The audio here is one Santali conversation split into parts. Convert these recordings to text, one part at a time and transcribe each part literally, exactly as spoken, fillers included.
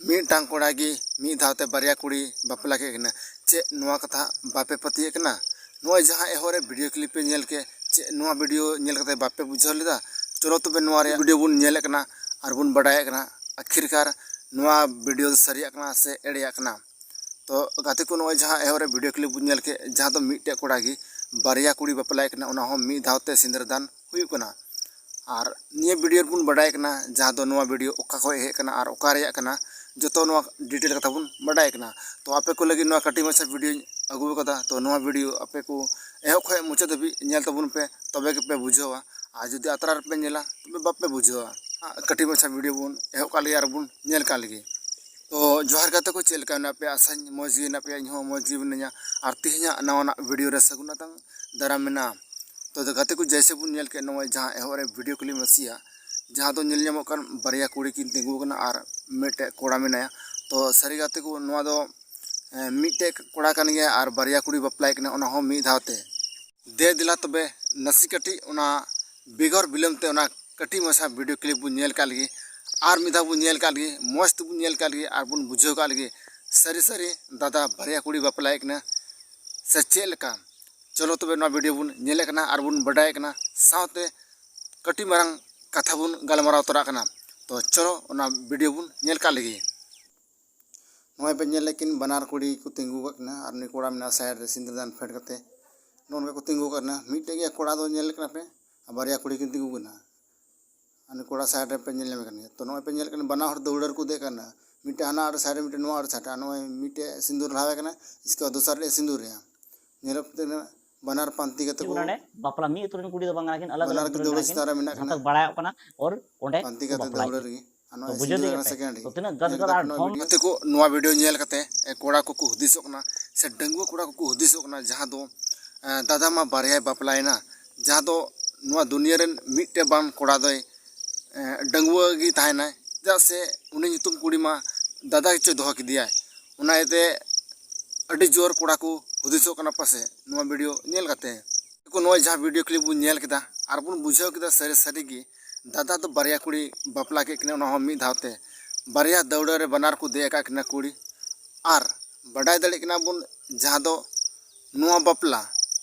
ᱢᱤᱫᱴᱟᱝ ᱠᱚᱲᱟ ᱜᱮ ᱢᱤᱫ ᱫᱷᱟᱣ ᱛᱮ ᱵᱟᱨᱭᱟ ᱠᱩᱲᱤ ᱵᱟᱯᱞᱟ ᱠᱮᱫ ᱠᱤᱱᱟ᱾ ᱪᱮᱫ ᱱᱚᱣᱟ ᱠᱟᱛᱷᱟ ᱵᱟᱯᱮ ᱯᱟᱹᱛᱭᱟᱹᱜ ᱠᱟᱱᱟ? ᱱᱚᱜᱼᱚᱭ ᱡᱟᱦᱟᱸ ᱮᱦᱚᱵ ᱨᱮ ᱵᱷᱤᱰᱤᱭᱳ ᱠᱞᱤᱯ ᱯᱮ ᱧᱮᱞ ᱠᱮᱫ, ᱪᱮᱫ ᱱᱚᱣᱟ ᱵᱷᱤᱰᱤᱭᱳ ᱧᱮᱞ ᱠᱟᱛᱮ ᱵᱟᱯᱮ ᱵᱩᱡᱷᱟᱹᱣ ᱞᱮᱫᱟ? ᱪᱚᱞᱚ ᱛᱚᱵᱮ ᱱᱚᱣᱟ ᱨᱮᱭᱟᱜ ᱵᱷᱤᱰᱤᱭᱳ ᱵᱚᱱ ᱧᱮᱞᱮᱫ ᱠᱟᱱᱟ ᱟᱨ ᱵᱚᱱ ᱵᱟᱰᱟᱭᱮᱫ ᱠᱟᱱᱟ ᱟᱹᱠᱷᱤᱨᱠᱟᱨ ᱱᱚᱣᱟ ᱵᱷᱤᱰᱤᱭᱳ ᱫᱚ ᱥᱟᱹᱨᱤᱭᱟᱜ ᱠᱟᱱᱟ ᱥᱮ ᱮᱲᱮᱭᱟᱜ ᱠᱟᱱᱟ᱾ ᱛᱚ ᱜᱟᱛᱮ ᱠᱚ, ᱱᱚᱜᱼᱚᱭ ᱡᱟᱦᱟᱸ ᱮᱦᱚᱵ ᱨᱮ ᱵᱷᱤᱰᱤᱭᱳ ᱠᱞᱤᱯ ᱵᱚᱱ ᱧᱮᱞ ᱠᱮᱫ, ᱡᱟᱦᱟᱸ ᱫᱚ ᱢᱤᱫᱴᱮᱡ ᱠᱚᱲᱟ ᱜᱮ ᱵᱟᱨᱭᱟ ᱠᱩᱲᱤ ᱵᱟᱯᱞᱟᱭᱮ ᱠᱟᱱᱟ, ᱚᱱᱟ ᱦᱚᱸ ᱢᱤᱫ ᱫᱷᱟᱣ ᱛᱮ ᱥᱤᱸᱫᱽᱨᱟᱹ ᱫᱟᱱ ᱦᱩᱭᱩᱜ ᱠᱟᱱᱟ᱾ ᱟᱨ ᱱᱤᱭᱟᱹ ᱵᱷᱤᱰᱤᱭᱳ ᱨᱮᱵᱚᱱ ᱵᱟᱰᱟᱭ ᱠᱟᱱᱟ ᱡᱟᱦᱟᱸ ᱫᱚ ᱱᱚᱣᱟ ᱵᱷᱤᱰᱤᱭᱳ ᱚᱠᱟ ᱠᱷᱚᱡ ᱦᱮᱡ ᱠᱟᱱᱟ ᱟᱨ ᱚᱠᱟ ᱨᱮᱭᱟᱜ ᱠᱟᱱᱟ, ᱡᱚᱛᱚ ᱱᱚᱣᱟ ᱰᱤᱴᱮᱞ ᱠᱟᱛᱷᱟ ᱵᱚᱱ ᱵᱟᱰᱟᱭ ᱠᱟᱱᱟ᱾ ᱛᱚ ᱟᱯᱮ ᱠᱚ ᱞᱟᱹᱜᱤᱫ ᱱᱚᱣᱟ ᱠᱟᱹᱴᱤᱡ ᱢᱟᱪᱷᱟ ᱵᱷᱤᱰᱤᱭᱳᱧ ᱟᱹᱜᱩ ᱟᱠᱟᱫᱟ᱾ ᱛᱚ ᱱᱚᱣᱟ ᱵᱷᱤᱰᱤᱭᱳ ᱟᱯᱮ ᱠᱚ ᱮᱦᱚᱵ ᱠᱷᱚᱡ ᱢᱩᱪᱟᱹᱫ ᱫᱷᱟᱹᱵᱤᱡ ᱧᱮᱞ ᱛᱟᱵᱚᱱ ᱯᱮ, ᱛᱚᱵᱮ ᱜᱮᱯᱮ ᱵᱩᱡᱷᱟᱹᱣᱟ᱾ ᱟᱨ ᱡᱩᱫᱤ ᱟᱛᱨᱟ ᱨᱮᱯᱮ ᱧᱮᱞᱟ, ᱛᱚᱵᱮ ᱵᱟᱯᱮ ᱵᱩᱡᱷᱟᱹᱣᱟ᱾ ᱠᱟᱹᱴᱤᱡ ᱢᱟᱪᱷᱟ ᱵᱷᱤᱰᱤᱭᱳ ᱵᱚᱱ ᱮᱦᱚᱵ ᱠᱟᱜ ᱞᱮᱜᱮ ᱟᱨ ᱵᱚᱱ ᱧᱮᱞ ᱠᱟᱜ ᱞᱮᱜᱮ᱾ ᱛᱚ ᱡᱚᱦᱟᱨ ᱜᱟᱛᱮ ᱠᱚ, ᱪᱮᱫ ᱞᱮᱠᱟ ᱢᱮᱱᱟᱜ ᱯᱮᱭᱟ? ᱟᱥᱟᱧ ᱢᱚᱡᱽ ᱜᱮ ᱢᱮᱱᱟᱜ ᱯᱮᱭᱟ, ᱤᱧ ᱦᱚᱸ ᱢᱚᱡᱽ ᱜᱮ ᱢᱤᱱᱟᱹᱧᱟ᱾ ᱟᱨ ᱛᱮᱦᱮᱧᱟᱜ ᱱᱟᱣᱟᱱᱟᱜ ᱵᱷᱤᱰᱤᱭᱳ ᱨᱮ ᱥᱟᱹᱜᱩᱱ ᱟᱛᱟᱝ ᱫᱟᱨᱟᱢ ᱢᱮᱱᱟᱜᱼᱟ᱾ ᱛᱚ ᱜᱟᱛᱮ ᱠᱚ, ᱡᱮᱭᱥᱮ ᱵᱚᱱ ᱧᱮᱞ ᱠᱮᱫ ᱱᱚᱜᱼᱚᱭ ᱡᱟᱦᱟᱸ ᱮᱦᱚᱵ ᱨᱮ ᱵᱷᱤᱰᱤᱭᱳ ᱠᱞᱤᱯ ᱱᱟᱥᱮᱭᱟᱜ ᱡᱟᱦᱟᱸ ᱫᱚ ᱧᱮᱞ ᱧᱟᱢᱚᱜ ᱠᱟᱱ, ᱵᱟᱨᱭᱟ ᱠᱩᱲᱤ ᱠᱤᱱ ᱛᱤᱸᱜᱩ ᱟᱠᱟᱱᱟ ᱟᱨ ᱢᱤᱫᱴᱮᱡ ᱠᱚᱲᱟ ᱢᱮᱱᱟᱭᱟ᱾ ᱛᱚ ᱥᱟᱹᱨᱤ ᱜᱟᱛᱮ ᱠᱚ, ᱱᱚᱣᱟ ᱫᱚ, ᱮ, ᱢᱤᱫᱴᱮᱡ ᱠᱚᱲᱟ ᱠᱟᱱ ᱜᱮᱭᱟ ᱟᱨ ᱵᱟᱨᱭᱟ ᱠᱩᱲᱤ ᱵᱟᱯᱞᱟᱭ ᱠᱟᱱᱟ, ᱚᱱᱟ ᱦᱚᱸ ᱢᱤᱫ ᱫᱷᱟᱣ ᱛᱮ᱾ ᱫᱮ ᱫᱮᱞᱟ ᱛᱚᱵᱮ ᱱᱟᱥᱮ ᱠᱟᱹᱴᱤᱡ ᱚᱱᱟ ᱵᱮᱜᱚᱨ ᱵᱤᱞᱚᱢ ᱛᱮ ᱚᱱᱟ ᱠᱟᱹᱴᱤᱡ ᱢᱟᱪᱷᱟ ᱵᱷᱤᱰᱤᱭᱳ ᱠᱞᱤᱯ ᱵᱚᱱ ᱧᱮᱞ ᱠᱟᱜ ᱞᱮᱜᱮ, ᱟᱨ ᱢᱤᱫ ᱫᱷᱟᱣ ᱵᱚᱱ ᱧᱮᱞ ᱠᱟᱜ ᱞᱮᱜᱮ, ᱢᱚᱡᱽ ᱛᱮᱵᱚᱱ ᱧᱮᱞ ᱠᱟᱜ ᱞᱮᱜᱮ ᱟᱨ ᱵᱚᱱ ᱵᱩᱡᱷᱟᱹᱣ ᱠᱟᱜ ᱞᱮᱜᱮ ᱥᱟᱹᱨᱤ ᱥᱟᱹᱨᱤ ᱫᱟᱫᱟ ᱵᱟᱨᱭᱟ ᱠᱩᱲᱤ ᱵᱟᱯᱞᱟᱭᱮ ᱠᱟᱱᱟ ᱥᱮ ᱪᱮᱫ ᱞᱮᱠᱟ᱾ ᱪᱚᱞᱚ ᱛᱚᱵᱮ ᱱᱚᱣᱟ ᱵᱷᱤᱰᱤᱭᱳ ᱵᱚᱱ ᱧᱮᱞᱮᱫ ᱠᱟᱱᱟ ᱟᱨ ᱵᱚᱱ ᱵᱟᱰᱟᱭᱮᱫ ᱠᱟᱱᱟ, ᱥᱟᱶᱛᱮ ᱠᱟᱹᱴᱤᱡ ᱢᱟᱨᱟᱝ ᱠᱟᱛᱷᱟ ᱵᱚᱱ ᱜᱟᱞᱢᱟᱨᱟᱣ ᱛᱚᱨᱟᱜ ᱠᱟᱱᱟ᱾ ᱛᱚ ᱪᱚᱞᱚ ᱚᱱᱟ ᱵᱷᱤᱰᱤᱭᱳ ᱵᱚᱱ ᱧᱮᱞ ᱠᱟᱜ ᱞᱮᱜᱮ᱾ ᱱᱚᱜᱼᱚᱭ ᱯᱮ ᱧᱮᱞ ᱞᱮᱠᱤᱱ ᱵᱟᱱᱟᱨ ᱠᱩᱲᱤ ᱠᱚ ᱛᱤᱸᱜᱩ ᱠᱟᱜ ᱠᱤᱱᱟ ᱟᱨ ᱩᱱᱤ ᱠᱚᱲᱟ ᱢᱮᱱᱟᱜᱼᱟ ᱥᱟᱭᱤᱰ ᱨᱮ ᱥᱤᱸᱫᱽᱨᱟᱹ ᱫᱟᱱ ᱯᱷᱮᱰ ᱠᱟᱛᱮ᱾ ᱱᱚᱜᱼᱚ ᱱᱚᱝᱠᱟ ᱠᱚ ᱛᱤᱸᱜᱩ ᱠᱟᱜ ᱠᱤᱱᱟ᱾ ᱢᱤᱫᱴᱮᱡ ᱜᱮ ᱠᱚᱲᱟ ᱫᱚ ᱧᱮᱞ ᱠᱟᱱᱟ ᱯᱮ ᱟᱨ ᱵᱟᱨᱭᱟ ᱠᱩᱲᱤ ᱠᱤᱱ ᱛᱤᱸᱜᱩ ᱠᱟᱱᱟ᱾ ᱟᱨ ᱩᱱᱤ ᱠᱚᱲᱟ ᱥᱟᱭᱤᱰ ᱨᱮ ᱯᱮ ᱧᱮᱞ ᱧᱟᱢᱮ ᱠᱟᱱ ᱜᱮᱭᱟ᱾ ᱛᱚ ᱱᱚᱜᱼᱚᱭ ᱯᱮ ᱧᱮᱞ ᱠᱟᱱᱟ ᱵᱟᱱᱟ ᱦᱚᱲ ᱫᱟᱹᱣᱲᱟᱹ ᱨᱮᱠᱚ ᱫᱮᱡ ᱠᱟᱱᱟ, ᱢᱤᱫᱴᱮᱡ ᱦᱟᱱᱟ ᱟᱲᱮ ᱥᱟᱭᱤᱰ ᱨᱮ, ᱢᱤᱫᱴᱮᱡ ᱱᱚᱣᱟ ᱟᱲᱮ ᱥᱟᱭᱤᱰ ᱨᱮ᱾ ᱟᱨ ᱱᱚᱜᱼᱚᱭ ᱢᱤᱫᱴᱮᱡ ᱥᱤᱸᱫᱩᱨ ᱞᱟᱦᱟᱣᱮ ᱠᱟᱱᱟ, ᱤᱥᱠᱮ ᱵᱟᱫ ᱫᱚᱥᱟᱨ ᱨᱮ ᱥᱤᱸᱫᱩᱨ ᱨᱮᱭᱟ᱾ ᱧᱮᱞᱚᱜ ᱠᱟᱱᱟ ᱵᱟᱱᱟᱨ ᱯᱟᱱᱛᱤ ᱠᱟᱛᱮ ᱠᱚ, ᱱᱚᱰᱮ ᱵᱟᱯᱞᱟ ᱢᱤᱫ ᱟᱹᱛᱩ ᱨᱮᱱ ᱠᱩᱲᱤ ᱫᱚ ᱵᱟᱝ ᱠᱟᱱᱟ ᱠᱤᱱ, ᱟᱞᱟᱫᱟ ᱵᱟᱱᱟᱨ ᱟᱹᱛᱩ ᱠᱤᱱ ᱨᱮᱱ ᱫᱟᱹᱣᱲᱟᱹ ᱠᱟᱱᱟ ᱠᱤᱱ, ᱪᱮᱛᱟᱱ ᱨᱮ ᱢᱮᱱᱟᱜ ᱡᱟᱦᱟᱸ ᱠᱤᱱᱟ᱾ ᱛᱚᱠ ᱵᱟᱲᱟᱭᱚᱜ ᱠᱟᱱᱟ᱾ ᱚᱨ ᱚᱸᱰᱮ ᱯᱟᱱᱛᱤ ᱠᱚ ᱠᱟᱛᱮ ᱵᱟᱯᱞᱟᱭ ᱫᱟᱹᱣᱲᱟᱹ ᱠᱟᱱᱟ᱾ ᱨᱮᱜᱮ᱾ ᱟᱨ ᱛᱚ ᱱᱚᱜᱼᱚᱭ ᱵᱩᱡᱷᱟᱹᱣ ᱥᱤᱸᱫᱩᱨ ᱫᱟᱲᱮᱭᱟᱜ ᱠᱟᱱᱟ ᱠᱟᱱᱟ ᱯᱮ? ᱥᱮᱠᱮᱱᱰ ᱨᱮ᱾ ᱛᱚ ᱛᱤᱱᱟᱹᱜ ᱧᱮᱞ ᱜᱟᱫᱜᱟᱫ ᱠᱟᱛᱮ ᱟᱨ ᱱᱚᱣᱟ ᱰᱷᱚᱝ ᱵᱷᱤᱰᱤᱭᱳ ᱜᱟᱛᱮ ᱠᱚ, ᱱᱚᱣᱟ ᱵᱷᱤᱰᱤᱭᱳ ᱧᱮᱞ ᱠᱟᱛᱮ, ᱮ, ᱠᱚᱲᱟ ᱠᱚᱠᱚ ᱦᱩᱫᱤᱥᱚᱜ ᱠᱟᱱᱟ ᱥᱮ ᱰᱟᱺᱜᱩᱣᱟᱹ ᱠᱚᱲᱟ ᱠᱚᱠᱚ ᱦᱩᱫᱤᱥᱚᱜ ᱠᱟᱱᱟ, ᱡᱟᱦᱟᱸ ᱫᱚ, ᱮ, ᱫᱟᱫᱟ ᱢᱟ ᱵᱟᱨᱭᱟᱭ ᱵᱟᱯᱞᱟᱭᱮᱱᱟ, ᱡᱟᱦᱟᱸ ᱫᱚ ᱱᱚᱣᱟ ᱫᱩᱱᱤᱭᱟᱹ ᱨᱮᱱ ᱢᱤᱫᱴᱮᱡ ᱵᱟᱝ ᱠᱚᱲᱟ ᱫᱚᱭ, ᱮ, ᱰᱟᱺᱜᱩᱣᱟᱹ ᱜᱮ ᱛᱟᱦᱮᱱᱟᱭ, ᱪᱮᱫᱟᱜ ᱥᱮ ᱩᱱᱤ ᱧᱩᱛᱩᱢ ᱠᱩᱲᱤ ᱢᱟ ᱫᱟᱫᱟ ᱜᱮᱪᱚᱭ ᱫᱚᱦᱚ ᱠᱮᱫᱮᱭᱟᱭ᱾ ᱚᱱᱟ ᱤᱭᱟᱹᱛᱮ ᱟᱹᱰᱤ ᱡᱳᱨ ᱠᱚᱲᱟ ᱠᱚ ᱦᱩᱫᱤᱥᱚᱜ ᱠᱟᱱᱟ ᱯᱟᱥᱮ ᱱᱚᱣᱟ ᱵᱷᱤᱰᱤᱭᱳ ᱧᱮᱞ ᱠᱟᱛᱮ᱾ ᱱᱚᱜᱼᱚᱭ ᱡᱟᱦᱟᱸ ᱵᱷᱤᱰᱤᱭᱳ ᱠᱞᱤᱯ ᱵᱚᱱ ᱧᱮᱞ ᱠᱮᱫᱟ ᱟᱨ ᱵᱚᱱ ᱵᱩᱡᱷᱟᱹᱣ ᱠᱮᱫᱟ, ᱥᱟᱹᱨᱤ ᱥᱟᱹᱨᱤ ᱜᱮ ᱫᱟᱫᱟ ᱫᱚ ᱵᱟᱨᱭᱟ ᱠᱩᱲᱤ ᱵᱟᱯᱞᱟ ᱠᱮᱫ ᱠᱤᱱᱟ, ᱚᱱᱟ ᱦᱚᱸ ᱢᱤᱫ ᱫᱷᱟᱣ ᱛᱮ᱾ ᱵᱟᱨᱭᱟ ᱫᱟᱹᱣᱲᱟᱹ ᱨᱮ ᱵᱟᱱᱟᱨ ᱠᱚ ᱫᱮᱡ ᱟᱠᱟᱫ ᱠᱤᱱᱟ ᱠᱩᱲᱤ᱾ ᱟᱨ ᱵᱟᱰᱟᱭ ᱫᱟᱲᱮᱭᱟᱜ ᱠᱟᱱᱟ ᱵᱚᱱ, ᱡᱟᱦᱟᱸ ᱫᱚ ᱱᱚᱣᱟ ᱵᱟᱯᱞᱟ,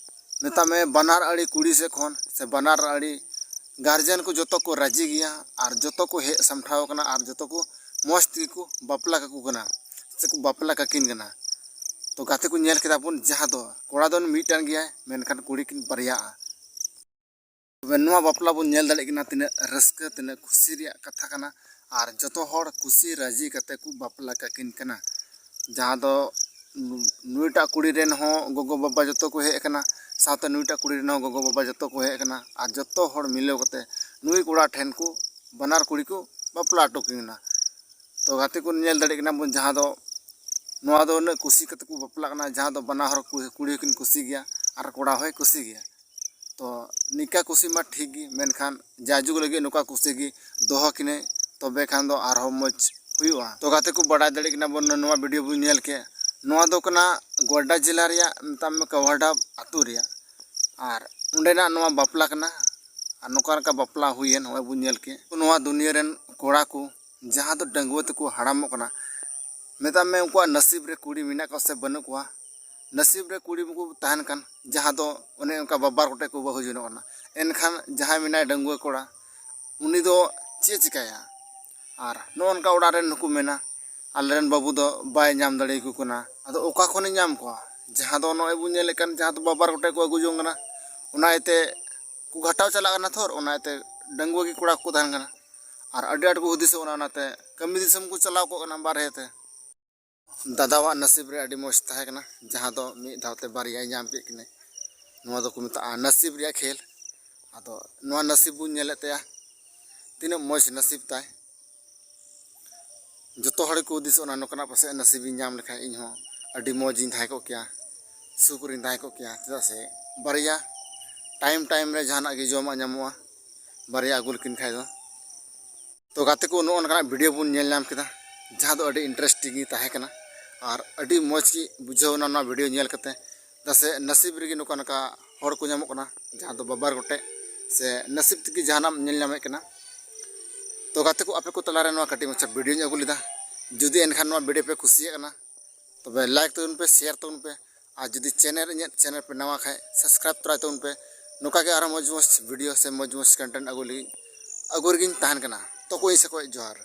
ᱢᱮᱛᱟᱜ ᱢᱮ, ᱵᱟᱱᱟᱨ ᱟᱹᱲᱤ ᱠᱩᱲᱤ ᱥᱮᱫ ᱠᱷᱚᱱ ᱥᱮ ᱵᱟᱱᱟᱨ ᱟᱹᱲᱤ ᱜᱟᱨᱡᱮᱱ ᱠᱚ ᱡᱚᱛᱚ ᱠᱚ ᱨᱟᱹᱡᱤ ᱜᱮᱭᱟ ᱟᱨ ᱡᱚᱛᱚ ᱠᱚ ᱦᱮᱡ ᱥᱟᱢᱴᱷᱟᱣ ᱟᱠᱟᱱᱟ ᱟᱨ ᱡᱚᱛᱚ ᱠᱚ ᱢᱚᱡᱽ ᱛᱮᱜᱮ ᱠᱚ ᱵᱟᱯᱞᱟ ᱠᱟᱠᱚ ᱠᱟᱱᱟ ᱥᱮ ᱠᱚ ᱵᱟᱯᱞᱟ ᱠᱟᱠᱤᱱ ᱠᱟᱱᱟ᱾ ᱛᱚ ᱜᱟᱛᱮ ᱠᱚ, ᱧᱮᱞ ᱠᱮᱫᱟ ᱵᱚᱱ, ᱡᱟᱦᱟᱸ ᱫᱚ ᱠᱚᱲᱟ ᱫᱚ ᱢᱤᱫᱴᱟᱝ ᱜᱮᱭᱟᱭ, ᱢᱮᱱᱠᱷᱟᱱ ᱠᱩᱲᱤ ᱠᱤᱱ ᱵᱟᱨᱭᱟᱜᱼᱟ᱾ ᱛᱚᱵᱮ ᱱᱚᱣᱟ ᱵᱟᱯᱞᱟ ᱵᱚᱱ ᱧᱮᱞ ᱫᱟᱲᱮᱭᱟᱜ ᱠᱟᱱᱟ, ᱛᱤᱱᱟᱹᱜ ᱨᱟᱹᱥᱠᱟᱹ, ᱛᱤᱱᱟᱹᱜ ᱠᱷᱩᱥᱤ ᱨᱮᱭᱟᱜ ᱠᱟᱛᱷᱟ ᱠᱟᱱᱟ᱾ ᱟᱨ ᱡᱚᱛᱚ ᱦᱚᱲ ᱠᱩᱥᱤ ᱨᱟᱹᱡᱤ ᱠᱟᱛᱮ ᱠᱚ ᱵᱟᱯᱞᱟ ᱠᱟᱠᱤᱱ ᱠᱟᱱᱟ᱾ ᱡᱟᱦᱟᱸ ᱫᱚ ᱱᱩᱭᱴᱟᱜ ᱠᱩᱲᱤ ᱨᱮᱱ ᱦᱚᱸ ᱜᱚᱜᱚ ᱵᱟᱵᱟ ᱡᱚᱛᱚ ᱠᱚ ᱦᱮᱡ ᱟᱠᱟᱱᱟ, ᱥᱟᱶᱛᱮ ᱱᱩᱭᱴᱟᱜ ᱠᱩᱲᱤ ᱨᱮᱱ ᱦᱚᱸ ᱜᱚᱜᱚ ᱵᱟᱵᱟ ᱡᱚᱛᱚ ᱠᱚ ᱦᱮᱡ ᱟᱠᱟᱱᱟ᱾ ᱟᱨ ᱡᱚᱛᱚ ᱦᱚᱲ ᱢᱤᱞᱟᱹᱣ ᱠᱟᱛᱮ ᱱᱩᱭ ᱠᱚᱲᱟ ᱴᱷᱮᱱ ᱠᱚ, ᱵᱟᱱᱟᱨ ᱠᱩᱲᱤ ᱠᱚ ᱵᱟᱯᱞᱟ ᱦᱚᱴᱚ ᱠᱤᱱᱟ᱾ ᱛᱚ ᱜᱟᱛᱮ ᱠᱚ, ᱧᱮᱞ ᱫᱟᱲᱮᱭᱟᱜ ᱠᱟᱱᱟ ᱵᱚᱱ, ᱡᱟᱦᱟᱸ ᱫᱚ ᱱᱚᱣᱟ ᱫᱚ ᱩᱱᱟᱹᱜ ᱠᱩᱥᱤ ᱠᱟᱛᱮ ᱠᱚ ᱵᱟᱯᱞᱟᱜ ᱠᱟᱱᱟ, ᱡᱟᱦᱟᱸ ᱫᱚ ᱵᱟᱱᱟ ᱦᱚᱲ ᱠᱩ-, ᱠᱩᱲᱤ ᱦᱚᱸᱠᱤᱱ ᱠᱩᱥᱤ ᱜᱮᱭᱟ ᱟᱨ ᱠᱚᱲᱟ ᱦᱚᱸᱭ ᱠᱩᱥᱤ ᱜᱮᱭᱟ᱾ ᱛᱚ ᱱᱤᱝᱠᱟ ᱠᱩᱥᱤ ᱢᱟ ᱴᱷᱤᱠ ᱜᱮ, ᱢᱮᱱᱠᱷᱟᱱ ᱡᱟᱭᱡᱩᱜᱽ ᱞᱟᱹᱜᱤᱫ ᱱᱚᱝᱠᱟ ᱠᱩᱥᱤ ᱜᱮ ᱫᱚᱦᱚ ᱠᱤᱱᱟᱹ, ᱛᱚᱵᱮ ᱠᱷᱟᱱ ᱫᱚ ᱟᱨᱦᱚᱸ ᱢᱚᱡᱽ ᱦᱩᱭᱩᱜᱼᱟ᱾ ᱛᱚ ᱜᱟᱛᱮ ᱠᱚ, ᱵᱟᱰᱟᱭ ᱫᱟᱲᱮᱭᱟᱜ ᱠᱟᱱᱟ ᱵᱚᱱ, ᱱᱚᱣᱟ ᱵᱷᱤᱰᱤᱭᱳ ᱵᱚᱱ ᱧᱮᱞ ᱠᱮᱫ, ᱱᱚᱣᱟ ᱫᱚ ᱠᱟᱱᱟ ᱜᱳᱰᱰᱟ ᱡᱮᱞᱟ ᱨᱮᱭᱟᱜ, ᱢᱮᱛᱟᱜ ᱢᱮ, ᱠᱟᱣᱦᱟᱰᱟ ᱟᱹᱛᱩ ᱨᱮᱭᱟᱜ᱾ ᱟᱨ ᱚᱸᱰᱮᱱᱟᱜ ᱱᱚᱣᱟ ᱵᱟᱯᱞᱟ ᱠᱟᱱᱟ᱾ ᱟᱨ ᱱᱚᱝᱠᱟ ᱱᱚᱝᱠᱟ ᱵᱟᱯᱞᱟ ᱦᱩᱭᱮᱱ, ᱱᱚᱜᱼᱚᱭ ᱵᱚᱱ ᱧᱮᱞ ᱠᱮᱫ᱾ ᱱᱚᱣᱟ ᱫᱩᱱᱤᱭᱟᱹ ᱨᱮᱱ ᱠᱚᱲᱟ ᱠᱚ ᱡᱟᱦᱟᱸ ᱫᱚ ᱰᱟᱺᱜᱩᱣᱟᱹ ᱛᱮᱠᱚ ᱦᱟᱲᱟᱢᱚᱜ ᱠᱟᱱᱟ, ᱢᱮᱛᱟᱜ ᱢᱮ, ᱩᱱᱠᱩᱣᱟᱜ ᱱᱟᱥᱤᱵ ᱨᱮ ᱠᱩᱲᱤ ᱢᱮᱱᱟᱜ ᱠᱚᱣᱟ ᱥᱮ ᱵᱟᱹᱱᱩᱜ ᱠᱚᱣᱟ, ᱱᱟᱥᱤᱵ ᱨᱮ ᱠᱩᱲᱤ ᱠᱚ ᱛᱟᱦᱮᱱ ᱠᱷᱟᱱ, ᱡᱟᱦᱟᱸ ᱫᱚ ᱚᱱᱮ ᱚᱱᱠᱟ ᱵᱟᱵᱟᱨ ᱠᱚᱴᱷᱮᱡ ᱠᱚ ᱵᱟᱹᱦᱩ ᱡᱚᱱᱚᱜ ᱠᱟᱱᱟ᱾ ᱮᱱᱠᱷᱟᱱ ᱡᱟᱦᱟᱸᱭ ᱢᱮᱱᱟᱭ ᱰᱟᱺᱜᱩᱣᱟᱹ ᱠᱚᱲᱟ, ᱩᱱᱤ ᱫᱚ ᱪᱮᱫ ᱮ ᱪᱤᱠᱟᱹᱭᱟ? ᱟᱨ ᱱᱚᱜᱼᱚ ᱱᱚᱝᱠᱟ ᱚᱲᱟᱜ ᱨᱮᱱ ᱦᱚᱸᱠᱚ ᱢᱮᱱᱟ, "ᱟᱞᱮ ᱨᱮᱱ ᱵᱟᱹᱵᱩ ᱫᱚ ᱵᱟᱭ ᱧᱟᱢ ᱫᱟᱲᱮᱭᱟᱠᱚ ᱠᱟᱱᱟ, ᱟᱫᱚ ᱚᱠᱟ ᱠᱷᱚᱱᱮ ᱧᱟᱢ ᱠᱚᱣᱟ?" ᱡᱟᱦᱟᱸ ᱫᱚ ᱱᱚᱜᱼᱚᱭ ᱵᱚᱱ ᱧᱮᱞᱮᱫ ᱠᱟᱱ, ᱡᱟᱦᱟᱸ ᱫᱚ ᱵᱟᱵᱟᱨ ᱠᱚᱴᱷᱮᱡ ᱠᱚ ᱟᱹᱜᱩ ᱡᱚᱝ ᱠᱟᱱᱟ, ᱚᱱᱟ ᱤᱭᱟᱹᱛᱮ ᱠᱚ ᱜᱷᱟᱴᱟᱣ ᱪᱟᱞᱟᱜ ᱠᱟᱱᱟ ᱛᱷᱚᱨ, ᱚᱱᱟ ᱤᱭᱟᱹᱛᱮ ᱰᱟᱺᱜᱩᱣᱟᱹ ᱜᱮ ᱠᱚᱲᱟ ᱠᱚᱠᱚ ᱛᱟᱦᱮᱱ ᱠᱟᱱᱟ᱾ ᱟᱨ ᱟᱹᱰᱤ ᱟᱸᱴ ᱠᱚ ᱦᱩᱫᱤᱥᱚᱜ ᱠᱟᱱᱟ, ᱚᱱᱟᱛᱮ ᱠᱟᱹᱢᱤ ᱫᱤᱥᱚᱢ ᱠᱚ ᱪᱟᱞᱟᱣ ᱠᱚᱜ ᱠᱟᱱᱟ ᱵᱟᱨᱦᱮ ᱛᱮ᱾ ᱫᱟᱫᱟᱣᱟᱜ ᱱᱟᱥᱤᱵ ᱨᱮ ᱟᱹᱰᱤ ᱢᱚᱡᱽ ᱛᱟᱦᱮᱸ ᱠᱟᱱᱟ, ᱡᱟᱦᱟᱸ ᱫᱚ ᱢᱤᱫ ᱫᱷᱟᱣ ᱛᱮ ᱵᱟᱨᱭᱟᱭ ᱧᱟᱢ ᱠᱮᱫ ᱠᱤᱱᱟᱹ᱾ ᱱᱚᱣᱟ ᱫᱚᱠᱚ ᱢᱮᱛᱟᱜᱼᱟ ᱱᱟᱥᱤᱵ ᱨᱮᱭᱟᱜ ᱠᱷᱮᱞ᱾ ᱟᱫᱚ ᱱᱚᱣᱟ ᱱᱟᱥᱤᱵ ᱵᱚᱱ ᱧᱮᱞᱮᱫ ᱛᱟᱭᱟ, ᱛᱤᱱᱟᱹᱜ ᱢᱚᱡᱽ ᱱᱟᱥᱤᱵ ᱛᱟᱭ᱾ ᱡᱚᱛᱚ ᱦᱚᱲ ᱜᱮᱠᱚ ᱦᱩᱫᱤᱥᱚᱜ ᱠᱟᱱᱟ, ᱱᱚᱝᱠᱟᱱᱟᱜ ᱯᱟᱥᱮᱡ ᱱᱟᱥᱤᱵ ᱤᱧ ᱧᱟᱢ ᱞᱮᱠᱷᱟᱱ ᱤᱧ ᱦᱚᱸ ᱟᱹᱰᱤ ᱢᱚᱡᱽ ᱤᱧ ᱛᱟᱦᱮᱸ ᱠᱚᱜ ᱠᱮᱭᱟ, ᱥᱩᱠ ᱨᱤᱧ ᱛᱟᱦᱮᱸ ᱠᱚᱜ ᱠᱮᱭᱟ᱾ ᱪᱮᱫᱟᱜ ᱥᱮ ᱵᱟᱨᱭᱟ ᱴᱟᱭᱤᱢ ᱴᱟᱭᱤᱢ ᱨᱮ ᱡᱟᱦᱟᱱᱟᱜ ᱜᱮ ᱡᱚᱢᱟᱜ ᱧᱟᱢᱚᱜᱼᱟ, ᱵᱟᱨᱭᱟ ᱟᱹᱜᱩ ᱞᱮᱠᱤᱱ ᱠᱷᱟᱡ ᱫᱚ᱾ ᱛᱚ ᱜᱟᱛᱮ ᱠᱚ, ᱱᱚᱜᱼᱚ ᱱᱚᱝᱠᱟᱱᱟᱜ ᱵᱷᱤᱰᱤᱭᱳ ᱵᱚᱱ ᱧᱮᱞ ᱧᱟᱢ ᱠᱮᱫᱟ, ᱡᱟᱦᱟᱸ ᱫᱚ ᱟᱹᱰᱤ ᱤᱱᱴᱟᱨᱮᱥᱴᱤᱝ ᱜᱮ ᱛᱟᱦᱮᱸ ᱠᱟᱱᱟ ᱟᱨ ᱟᱹᱰᱤ ᱢᱚᱡᱽ ᱜᱮ ᱵᱩᱡᱷᱟᱹᱣ ᱮᱱᱟ ᱱᱚᱣᱟ ᱵᱷᱤᱰᱤᱭᱳ ᱧᱮᱞ ᱠᱟᱛᱮ᱾ ᱪᱮᱫᱟᱜ ᱥᱮ ᱱᱟᱥᱤᱵ ᱨᱮᱜᱮ ᱱᱚᱝᱠᱟ ᱱᱚᱝᱠᱟ ᱦᱚᱲ ᱠᱚ ᱧᱟᱢᱚᱜ ᱠᱟᱱᱟ, ᱡᱟᱦᱟᱸ ᱫᱚ ᱵᱟᱵᱟᱨ ᱜᱚᱴᱮᱡ ᱥᱮ ᱱᱟᱥᱤᱵ ᱛᱮᱜᱮ ᱡᱟᱦᱟᱱᱟᱜ ᱮᱢ ᱧᱮᱞ ᱧᱟᱢᱮᱫ ᱠᱟᱱᱟ᱾ ᱛᱚ ᱜᱟᱛᱮ ᱠᱚ, ᱟᱯᱮ ᱠᱚ ᱛᱟᱞᱟᱨᱮ ᱱᱚᱣᱟ ᱠᱟᱹᱴᱤᱡ ᱢᱟᱪᱷᱟ video ᱧ ᱟᱹᱜᱩ ᱞᱮᱫᱟ᱾ ᱡᱩᱫᱤ ᱮᱱᱠᱷᱟᱱ ᱱᱚᱣᱟ video ᱯᱮ ᱠᱩᱥᱤᱭᱟᱜ ᱠᱟᱱᱟ, ᱛᱚᱵᱮ like ᱛᱟᱵᱚᱱ ᱯᱮ, share ᱛᱟᱵᱚᱱ ᱯᱮ, ᱟᱨ ᱡᱩᱫᱤ channel, ᱤᱧᱟᱹᱜ channel ᱯᱮ ᱱᱟᱣᱟ ᱠᱷᱟᱡ subscribe ᱛᱚᱨᱟᱭ ᱛᱟᱵᱚᱱ ᱯᱮ᱾ ᱱᱚᱝᱠᱟ ᱜᱮ ᱟᱨᱦᱚᱸ ᱢᱚᱡᱽ ᱢᱚᱡᱽ video ᱥᱮ ᱢᱚᱡᱽ ᱢᱚᱡᱽ content ᱟᱹᱜᱩ ᱞᱟᱹᱜᱤᱫ ᱟᱹᱜᱩ ᱨᱮᱜᱮᱧ ᱛᱟᱦᱮᱱ ᱠᱟᱱᱟ᱾ ᱛᱚ ᱠᱚᱭ ᱥᱮ ᱠᱚᱭ ᱡᱚᱦᱟᱨ᱾